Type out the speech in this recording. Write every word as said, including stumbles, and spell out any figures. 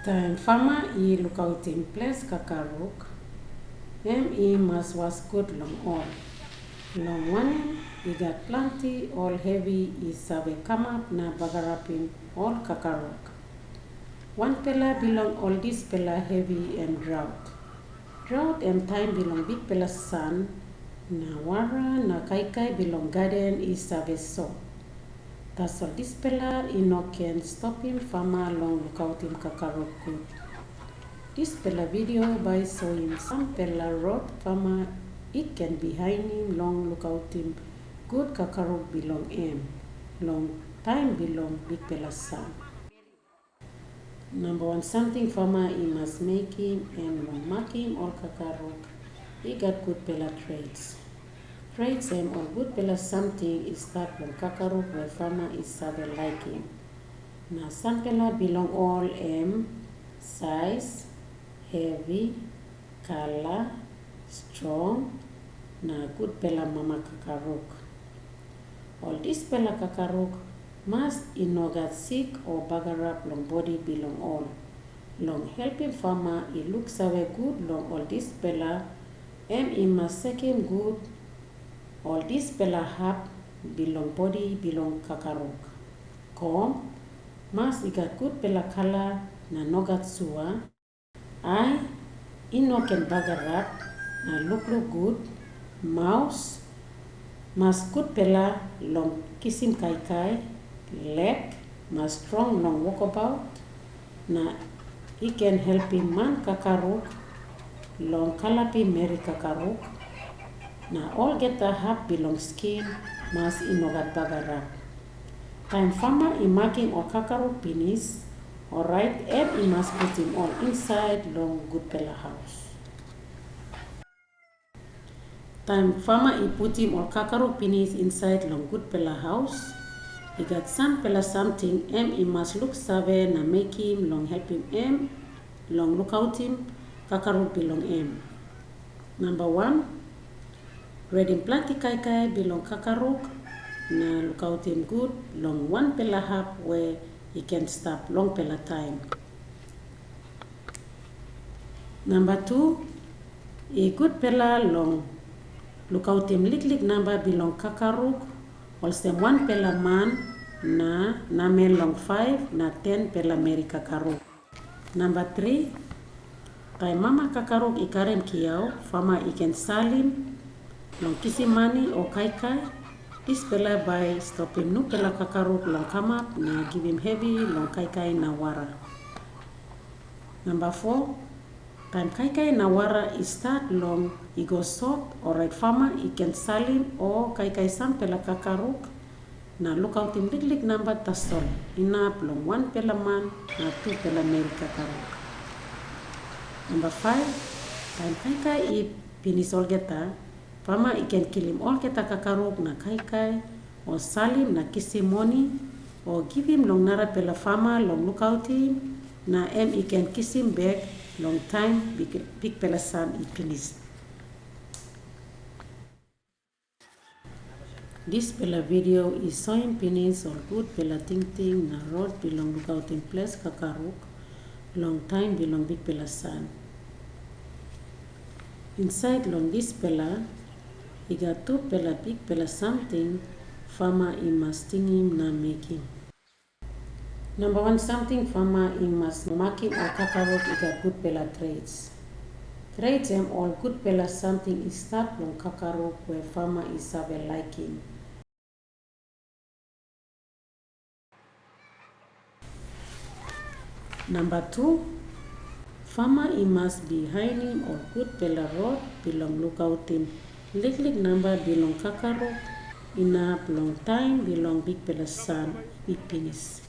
Taim fama i lukautim ples kakaruk, em i mas was gut long ol, long wanem, i gat planti ol hevi i save kamap na bagarapim ol kakaruk. Wanpela bilong ol dispela hevi em draut. Draut em taim bilong bikpela san, na wara na kaikai bilong gaden i save sot. Tasol dispela i no ken stopim fama long lukautim kakaruk gut. Dispela video bai soim sampela rot fama i ken bihainim long lukautim gut kakaruk bilong em long taim bilong bikpela san. Namba wan samting fama i mas mekim em long makim ol kakaruk i gat gutpela trets. Trets em ol gutpela samting i stap long kakaruk we fama i save laikim. Na sampela bilong ol em, sais, hevi, kala, strong, na gutpela mama kakaruk. Ol dispela kakaruk mas i no gat sik o bagarap long bodi bilong ol. Long helpim fama i luksave gut long ol dispela, em i mas sekim gut ol dispela hap bilong bodi bilong kakaruk. Kom, mas i gat gutpela kala na no gat sua. Ai i no ken bagarap na lukluk gut. Maus mas gutpela long kisim kaikai. Lek mas strong long wokabaut, na i ken helpim man kakaruk long kalapim meri kakaruk. Na olgeta hap bilong skin mas i no gat bagarap. Taim fama i makim ol kakaruk pinis, orait em i mas putim ol insait long gutpela haus. Taim fama i putim ol kakaruk pinis insait long gutpela haus, i gat sampela samting em i mas luksave na mekim long helpim em long lukautim kakaruk bilong em. Namba wan, redim planti kaikai bilong kakaruk na lukautim gut long wanpela hap we i ken stap longpela taim. Namba tu, i gutpela long lukautim liklik namba bilong kakaruk, olsem wanpela man na namel long faiv na tenpela meri kakaruk. Namba tri, taim mama kakaruk i karim kiau, fama i ken salim long kisim mani o kaikai. Dispela bai stopim nupela kakaruk long kamap na givim hevi long kaikai na wara. Namba fo, taim kaikai na wara i stat long i go sot, orait fama i ken salim o kaikai sampela kakaruk na lukautim liklik namba tasol, inap long wanpela man na tupela meri kakaruk. Namba faiv, taim kaikai i pinis olgeta, fama i ken kilim olgeta kakaruk na kaikai, o salim na kisim moni, o givim long narapela fama long lukautim, na em i ken kisim bek long taim bik-, bikpela san i pinis. Dispela video i soim pinis ol gutpela tingting na rot bilong lukautim ples kakaruk long taim bilong bikpela san. Insait long dispela i gat tupela bikpela samting fama i mas tingim na mekim. Namba wan samting fama i mas makim ol kakaruk i gat gutpela trets. Trets em ol gutpela samting i stap long kakaruk we fama i save laikim. Namba tu, fama i mas bihainim ol gutpela rot bilong lukautim liklik namba bilong kakaruk inap long taim bilong bikpela san i pinis.